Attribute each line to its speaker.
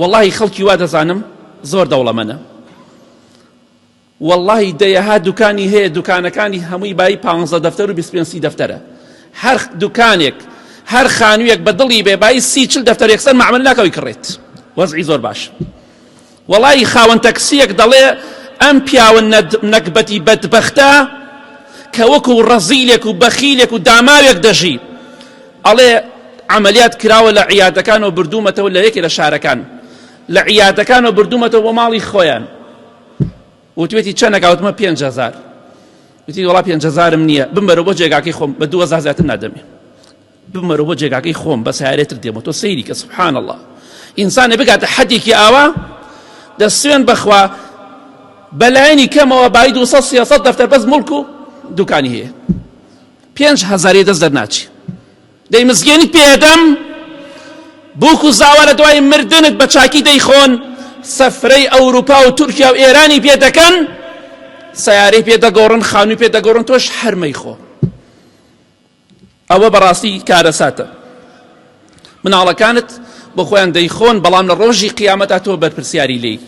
Speaker 1: وەڵاهی خەڵکی وا دەزانم زۆر دەوڵەمەنە وەڵاهی دەیەها دوکانی هەیە دوکانەکانی هەمووی بایی پ دەفتەر و 25 دەفتەرە هەر دوکانێک هەر خانوویەک بە دڵی بێ بایی سی چل دەفتەر یەکسەر معاملە ناکەوی کڕێت وەزعی زۆر باش وەڵی خاوەن تەکسیەک دەڵێ ئەم پیاوە نەگبەتی بەدبەختە کە وەکو ڕەزیلێک و بەخیلێک و داماوێک دەژی ئەڵێ عەمەلیات کراوە لە عیادەکانەوە بردوومەتەوە لە یەکێ لە شارەکان لە عیادەکانەوە بردوومەتەوە بۆ ماڵی خۆیان وتوێتی چەندەکە وتمە 5000 وتی وڵا 5000م نییە بمبەرەوە بۆ جێگاکەی خۆم بە 2000 زیاتر نادەمێ بمەرەوە بۆ جێگاکەی خۆم بە سیارێتر دێمە تۆ سەیری کە سبحان الله ئینسانێ بگاتە حەدێکی ئاوا دەسوێن بەخوا بەلایەنی کەمەوە بای 200 300 دەفتەر بەس مڵک و دوکانی هەیە پێنج هەزاری دەست دەرناچی دەی مزگێنیت پێدەم بوک و زاوا لە دوای مردنت بە چاکی دەیخۆن سەفرەی ئەوروپا و تورکیا و ئێرانی پێ دەکەن سیارەی پێ دەگۆڕن خانووی پێ دەگۆڕن تۆش هەر مەیخۆ ئەوە بەڕاستی کارەساتە مناڵەکانت بۆ خۆیان دەیخۆن بەڵام لە ڕۆژی قیامەتا تۆ بەرپرسیاری لێی.